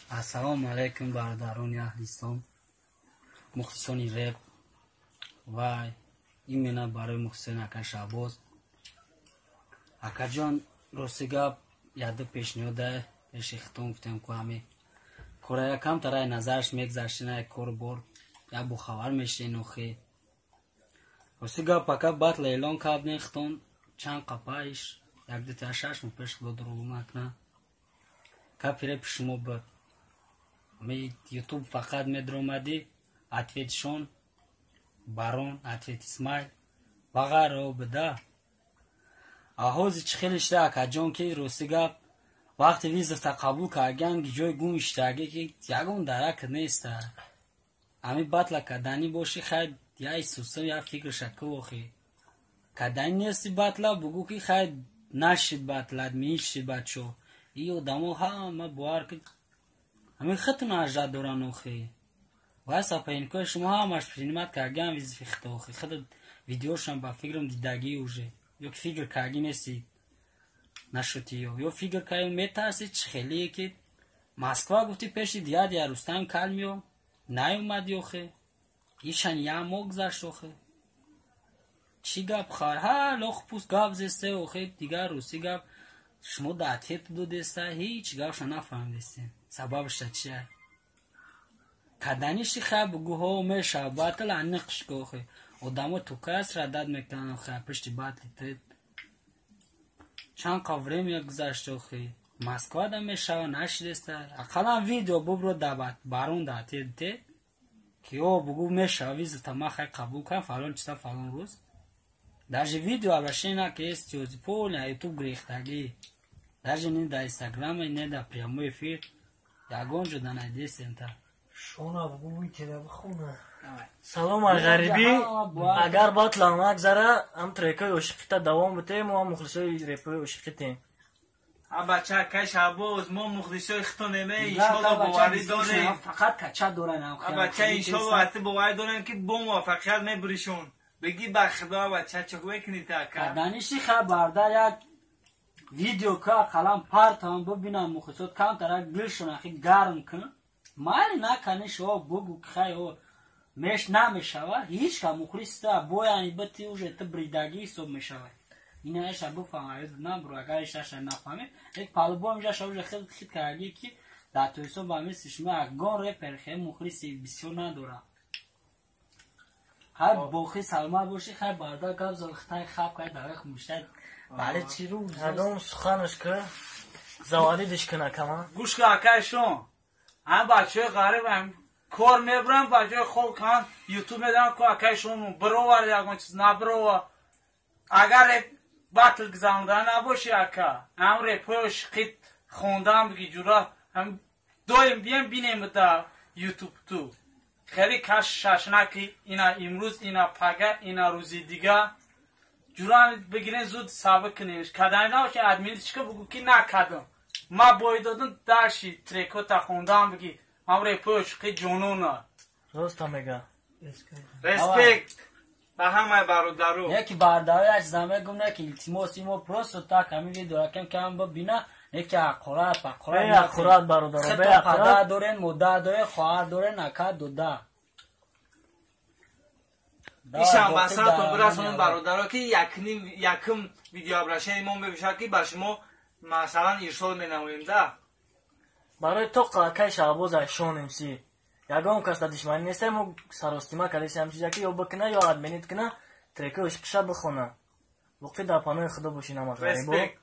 Ассалому алайкум, бародарони аҳли ислом, мухлисони реп ва именно барои мухлисони ака Шаҳбоз. Акаҷон, рости гап, яду пешниҳода пеши хитон гуфтем, ку ҳами кора якам тарай назараш мегзаштина, як кор бор як бохабар мешиден. Охи, рости гап, ака, батла эълон кардем хитон чанд қапаиш, як дута 6 моҳ пеш, худо дурӯғ накуна, капи репи шумо буд. Ами Ютуб фақат медромадӣ, ответшон барон, ответ Исмаил ва ғайрао буда. Аҳози чӣ хеле шуда, акаҷон, ки рости гап, вақте вызовта қабул кардан, ҷои гум иштагӣ, ки ягон дарак неста. Ами батла каданӣ бошӣ, хай, я исусам, я фикрша ку. Охи, каданӣ нести батла, бугӯ, ки хай, нашид батла, мишид бачо. И одамо ҳама бовар ки ҳамин хитон ажда доран. Охи, вай соперникои шумо ҳамаш принимать кардан вызови хито. Охи, худо видеошам ба фикрам дидагӣ уже, ё ки фикр кардӣ нести нашуди, ё фикр кардӣ, метарси, чӣ хелие ки Москва гуфти пеши дияд я Рустам калмиё наёмадӣ. Охи, ишан як моҳ гузашт. Охи, чӣ гап хар, ҳа лох пӯст гап зесте. Охи, дигар, рости гап, шумо да ответ додеста, ҳеҷ гапша нафаҳмидестем, сабабша чия. Каданиши хай, бугӯ, ҳо, мешава батл, аниқш ку. Охи, одамо тукас радад мекунанд. Охи, пишти батли ту чанд қа время гузашт. Охи, Москвада мешава, нашидеста, ақаллан видео бубро да барон, да ответ те, ки о бугӯ, мешава вызовта, ма хай қабул кардам фалон чита, фалон рӯз. Даже видео обращение накести, ози полный Ютуб гирехтагӣ, даже не да Инстаграма, не да прямой эфир, ягон ҷо да найдестем та. Шона бугӯ, битера бихона. Салом ай ғарибӣ. Агар батла нагзара, ҳам трекои ошиқита давом битем, мо ҳам мухлисои репои ошиқитем. Бача, акай Шаҳбоз, мо мухлисои хитонеме, иншолло боварӣ дорем. Фақат кача доран. Бача, иншолло ҳатти боварӣ дорем, ки бо муваффақият мебуришон. Бигӣ ба худо, бача, чӣ мекунӣ та, ака? Каданиши хай, бардар, як видео ка ақаллан партам бибинам, мухлисот камтарак дилшон ахи гарм кун. Майли, наканиш, о бугу, хай, о меш намешава. Ҳеҷ ка мухлиста бояни бити, уже ту бридагӣ ҳисоб мешава. Инаеша бифаҳм, набро, агар ишаша нафаҳмем, як по-любому ижаша уже хит хит кардагӣ, ки дар тоҳисоб ба мисли шумо ягон репер хе мухлиси бисёр надорад. Хай, боқӣ саломат бошӣ. Хай, бардар, гап зад, хитай хаб кай давай муштай бале, чӣ рӯз. Ягон суханаш ка завалидиш кина кама. Гӯш ка, акай шон, ҳам бачаҳои ғариб ҳам кор мебурам, ба ҷои хоб кан Ютуб медам ку. Акай шон, бировар, ягон чиз набирова. Агар реп батл гузаронда набоши, ака, ҳам репҳои ошиқит хондан биги, ҷура ҳам доим бием бинем да Ютуб. Ту хеле каш шашнаки, ина имрӯз, ина пага, ина рӯзи дига, ҷура бигирен, зуд сабр кунем. Кадани набоши, админичка бугӯ, ки накардам, ма бой додам, дарши трекота хондан биги, ҳам репҳои ошиқи ҷонона. Роста мега. Респект ба ҳамаи бародару. Яки бардаро, як чиза мегум, не ки илтимоси мо, просто так ҳамин видео кам кам бибина, яки ақурат пақурат. Бе ақурат, бародаро, бе хито падар ақурат. Дорен, модар дорен, хоҳар дорен, ака, дода. Ишам ба сартон бирасонем, бародаро, ки якним якум видеообращение мо мебошад, ки ба шумо масалан ирсол менамоем да. Барои тоқа акай Шаҳбоз ай Шон МС ягон кас да душманӣ нестем. Мо саростима кардесем ҳам чиза, ки ё бикуна, ё адменит куна, трекои ошиқиша бихона. Боқӣ дар паноҳи худо бошин, ҳама ғарибо. Респект.